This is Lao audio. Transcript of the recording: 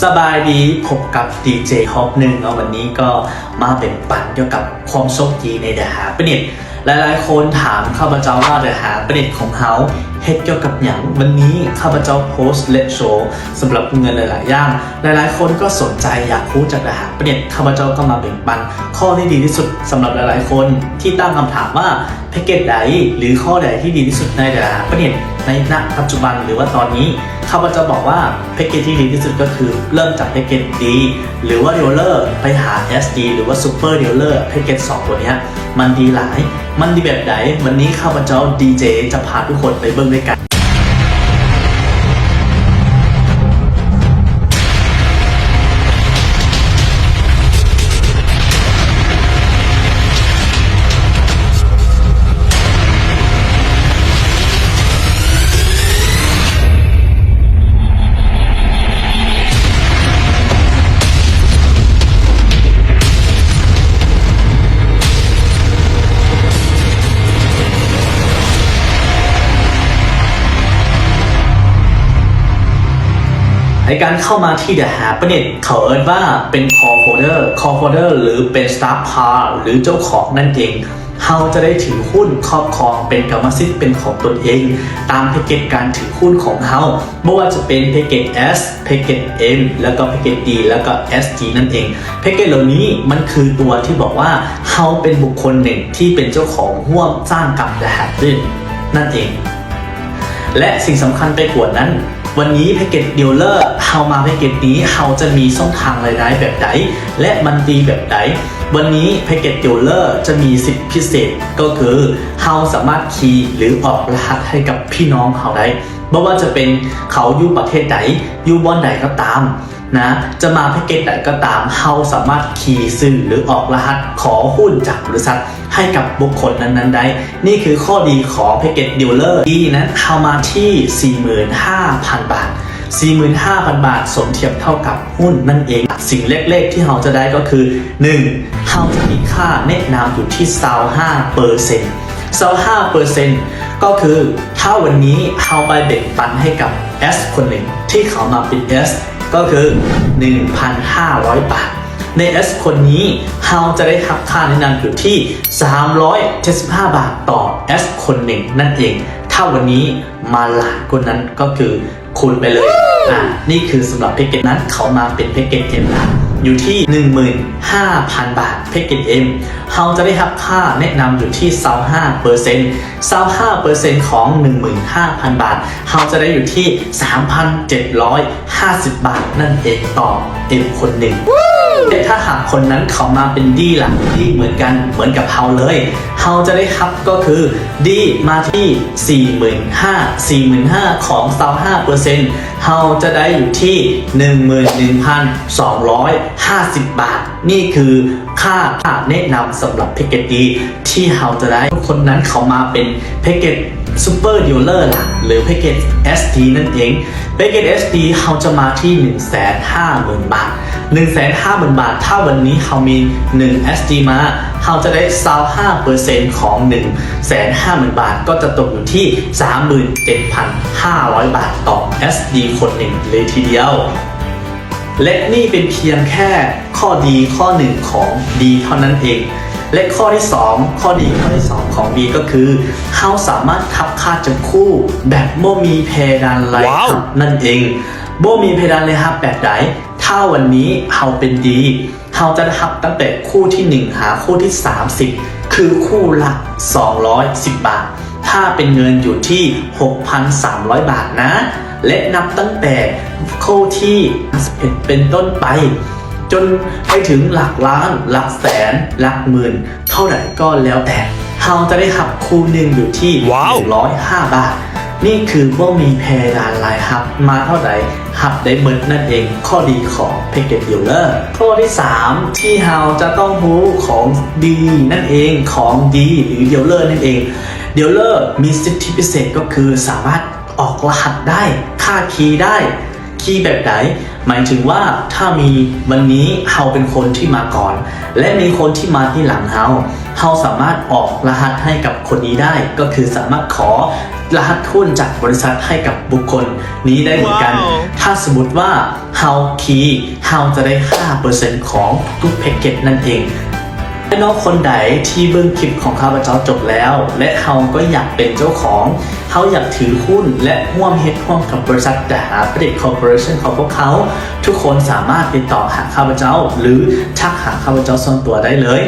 ສະບາຍດີ ພົບກັບດີເຈຮອບໜຶ່ງເນາະ, ວັນນີ້ກໍມາແບ່ງປັນກ່ຽວກັບຄວາມໂຊກດີໃນ The Happiness. ຫຼາຍໆຄົນຖາມຂ້າພະເຈົ້າວ່າ The Happiness ຂອງເຮົາເຮັດກ່ຽວກັບຫຍັງ? ວັນນີ້ຂ້າພະເຈົ້າໂພສ ແລະ ໂຊສຳລັບເງິນຫຼາຍໆຢ່າງ. ຫຼາຍໆຄົນກໍສົນໃຈຢາກຮູ້ຈັກ The Happiness. ຂ້າພະເຈົ້າກໍມາແບ່ງປັນຂໍ້ທີ່ດີທີ່ສຸດສຳລັບຫຼາຍໆຄົນທີ່ຕັ້ງຄຳຖາມວ່າ ແພັກເກັດໃດ ຫຼື ຂໍ້ໃດທີ່ດີທີ່ສຸດໃນ The Happiness ໃນ ນະ ປັດຈຸບັນ ຫຼືວ່າຕອນນີ້? ຂ້າພະເຈົ້າບອກວ່າ ແພັກເກັດທີ່ດີທີ່ສຸດກໍຄືເລີ່ມຈາກແພັກເກັດ D ຫຼືວ່າ Dealer ໄປຫາ S D ຫຼືວ່າ Super Dealer. ແພັກເກັດສອງຕົວເນີ້ຍມັນດີຫຼາຍ. ມັນດີແບບໃດ? ວັນນີ້ຂ້າພະເຈົ້າ ດີເຈ ຈະພາທຸກຄົນໄປເບິ່ງດ້ວຍກັນ. ໃນການເຂົ້າມາທີ່ The Happiness ເຂົາເອີ້ນວ່າເປັນ Call Holder, Call Holder ຫຼືເປັນ Staff Card ຫຼືເຈົ້າຂອງນັ້ນເອງ. ເຮົາຈະໄດ້ຖືຫຸ້ນຄອບຄອງເປັນກຳມະສິດເປັນຂອງຕົນເອງ ຕາມແພັກເກັດການຖືຫຸ້ນຂອງເຮົາ, ບໍ່ວ່າຈະເປັນແພັກເກັດ S, ແພັກເກັດ M ແລ້ວກໍແພັກເກັດ D ແລ້ວກໍ S D ນັ້ນເອງ. ແພັກເກັດເຫຼົ່ານີ້ມັນຄືຕົວທີ່ບອກວ່າເຮົາເປັນບຸກຄົນໜຶ່ງທີ່ເປັນເຈົ້າຂອງຮ່ວມສ້າງກັບ The Happiness ນັ້ນເອງ. ແລະ ສິ່ງສຳຄັນໄປກວ່ານັ້ນ, ວັນນີ້ແພັກເກັດ Dealer ເຮົາມາແພັກເກັດນີ້ ເຮົາຈະມີຊ່ອງທາງລາຍໄດ້ແບບໃດ ແລະ ມັນດີແບບໃດ? ວັນນີ້ແພັກເກັດ Dealer ຈະມີສິດພິເສດ ກໍຄືເຮົາສາມາດຄີ ຫຼື ອອກລະຫັດໃຫ້ກັບພີ່ນ້ອງເຮົາໄດ້, ບໍ່ວ່າຈະເປັນເຂົາຢູ່ປະເທດໃດ, ຢູ່ບ່ອນໃດກໍຕາມນະ, ຈະມາແພັກເກັດໃດກໍຕາມ, ເຮົາສາມາດຄີຊື່ ຫຼື ອອກລະຫັດຂໍຫຸ້ນຈາກບໍລິສັດ ໃຫ້ກັບບຸກຄົນນັ້ນໆໄດ້. ນີ້ຄືຂໍ້ດີຂອງແພັກເກັດ Dealer. ດີນັ້ນເຂົ້າມາທີ່ສີ່ໝື່ນຫ້າພັນບາດ, ສີ່ໝື່ນຫ້າພັນບາດສົມທຽບເທົ່າກັບຫຸ້ນນັ້ນເອງ. ສິ່ງແລກໆທີ່ເຮົາຈະໄດ້ກໍຄື ໜຶ່ງ ເຮົາຈະມີຄ່າແນະນຳຢູ່ທີ່ຊາວຫ້າເປີເຊັນ, ຊາວຫ້າເປີເຊັນ ກໍຄືຖ້າວັນນີ້ເຮົາໄປແບ່ງປັນໃຫ້ກັບ S ຄົນໜຶ່ງທີ່ເຂົາມາເປັນ S ກໍຄືໜຶ່ງພັນຫ້າຮ້ອຍບາດ. ໃນ S ຄົນນີ້ ເຮົາຈະໄດ້ຮັບຄ່າແນະນຳຢູ່ທີ່ສາມຮ້ອຍເຈັດສິບຫ້າບາດຕໍ່ S ຄົນໜຶ່ງນັ້ນເອງ. ຖ້າວັນນີ້ມາຫຼາຍກວ່ານັ້ນກໍຄືຄູນໄປເລີຍ. ອາ ນີ້ຄືສຳລັບແພັກເກັດນັ້ນ ເຂົາມາເປັນແພັກເກັດ M ລະ ຢູ່ທີ່ໜຶ່ງໝື່ນຫ້າພັນບາດ. ແພັກເກັດ M ເຮົາຈະໄດ້ຮັບຄ່າແນະນຳຢູ່ທີ່ຊາວຫ້າເປີເຊັນ, ຊາວຫ້າເປີເຊັນຂອງໜຶ່ງໝື່ນຫ້າພັນບາດ ເຮົາຈະໄດ້ຢູ່ທີ່ສາມພັນເຈັດຮ້ອຍ ຫ້າສິບບາດນັ້ນເອງຕໍ່ M ຄົນໜຶ່ງ. ແຕ່ຖ້າຫາກຄົນນັ້ນເຂົາມາເປັນ D ລະ D ເໝືອນກັນ ເໝືອນກັບເຮົາເລີຍ, ເຮົາຈະໄດ້ຮັບກໍຄື D ມາທີ່ສີ່ໝື່ນຫ້າ, ສີ່ໝື່ນຫ້າຂອງຊາວຫ້າເປີເຊັນ ເຮົາຈະໄດ້ຢູ່ທີ່ໜຶ່ງໝື່ນໜຶ່ງພັນສອງຮ້ອຍຫ້າສິບບາດ. ນີ້ຄືຄ່າ ຄ່າແນະນຳສຳລັບແພັກເກັດ D ທີ່ເຮົາຈະໄດ້ ຄົນນັ້ນເຂົາມາເປັນແພັກເກັດ Super Dealer ລະ ຫຼື ແພັກເກັດ S D ນັ້ນເອງ. ແພັກເກັດ S D ເຮົາຈະມາທີ່ໜຶ່ງແສນຫ້າໝື່ນບາດ, ໜຶ່ງແສນຫ້າໝື່ນບາດ. ຖ້າວັນນີ້ເຮົາມີໜຶ່ງ S D ມາ, ເຮົາຈະໄດ້ຊາວຫ້າເປີເຊັນຂອງໜຶ່ງແສນຫ້າໝື່ນບາດ ກໍຈະຕົກຢູ່ທີ່ສາມໝື່ນເຈັດພັນຫ້າຮ້ອຍບາດຕໍ່ S D ຄົນໜຶ່ງເລີຍທີດຽວ. ແລະ ນີ້ເປັນພຽງແຄ່ຂໍ້ດີຂໍ້ໜຶ່ງຂອງ D ເທົ່ານັ້ນເອງ. ແລະ ຂໍ້ທີສອງ, ຂໍ້ດີຂໍ້ທີສອງຂອງ D ກໍຄື ເຮົາສາມາດຮັບຄ່າຈັບຄູ່ແບບບໍ່ມີເພດານລາຍຮັບນັ້ນເອງ. ບໍ່ມີເພດານລາຍຮັບແບບໃດ? ຖ້າວັນນີ້ເຮົາເປັນ D ເຮົາຈະໄດ້ຮັບຕັ້ງແຕ່ຄູ່ທີໜຶ່ງຫາຄູ່ທີສາມສິບ ຄືຄູ່ລະສອງຮ້ອຍສິບບາດ. ຖ້າເປັນເງິນຢູ່ທີ່ຫົກພັນສາມຮ້ອຍບາດນະ ແລະ ນັບຕັ້ງແຕ່ຄູ່ທີສາມສິບເອັດເປັນຕົ້ນໄປ ຈົນໄປເຖິງຫຼັກລ້ານ, ຫຼັກແສນ, ຫຼັກໝື່ນ ເທົ່າໃດກໍແລ້ວແຕ່, ເຮົາຈະໄດ້ຮັບຄູ່ໜຶ່ງຢູ່ທີ່ ວ້າວ ໜຶ່ງຮ້ອຍຫ້າບາດ. ນີ້ຄືບໍ່ມີເພດານລາຍຮັບ, ມາເທົ່າໃດຮັບໄດ້ໝົດນັ້ນເອງ, ຂໍ້ດີຂອງແພັກເກັດ Dealer. ຂໍ້ທີສາມທີ່ເຮົາຈະຕ້ອງຮູ້ຂອງ D ນັ້ນເອງ, ຂອງ D ຫຼື Dealer ນັ້ນເອງ. Dealer ມີສິດທິພິເສດກໍຄືສາມາດອອກລະຫັດໄດ້, ຄ່າຄີໄດ້, Key ແບບໃດ? ໝາຍເຖິງວ່າ ຖ້າມີວັນນີ້ເຮົາເປັນຄົນທີ່ມາກ່ອນ ແລະ ມີຄົນທີ່ມາທີຫຼັງເຮົາ, ເຮົາສາມາດອອກລະຫັດໃຫ້ກັບຄົນນີ້ໄດ້, ກໍຄືສາມາດຂໍລະຫັດຮຸ້ນຈາກບໍລິສັດໃຫ້ກັບບຸກຄົນນີ້ໄດ້ເໝືອນກັນ. ຖ້າສົມມຸດວ່າເຮົາ Key ເຮົາຈະໄດ້ຫ້າເປີເຊັນຂອງທຸກແພັກເກັດນັ້ນເອງ. ແລະ ນ້ອງຄົນໃດທີ່ເບິ່ງຄລິບຂອງຂ້າພະເຈົ້າຈົບແລ້ວ ແລະ ເຮົາກໍຢາກເປັນເຈົ້າຂອງ, ເຮົາຢາກຖືຮຸ້ນ ແລະ ຮ່ວມເຮັດຮ່ວມກັບບໍລິສັດ The Hard Product Corporation ຂອງພວກເຮົາ, ທຸກຄົນສາມາດຕິດຕໍ່ຫາຂ້າພະເຈົ້າ ຫຼື ທັກຫາຂ້າພະເຈົ້າສ່ວນຕົວໄດ້ເລີຍ.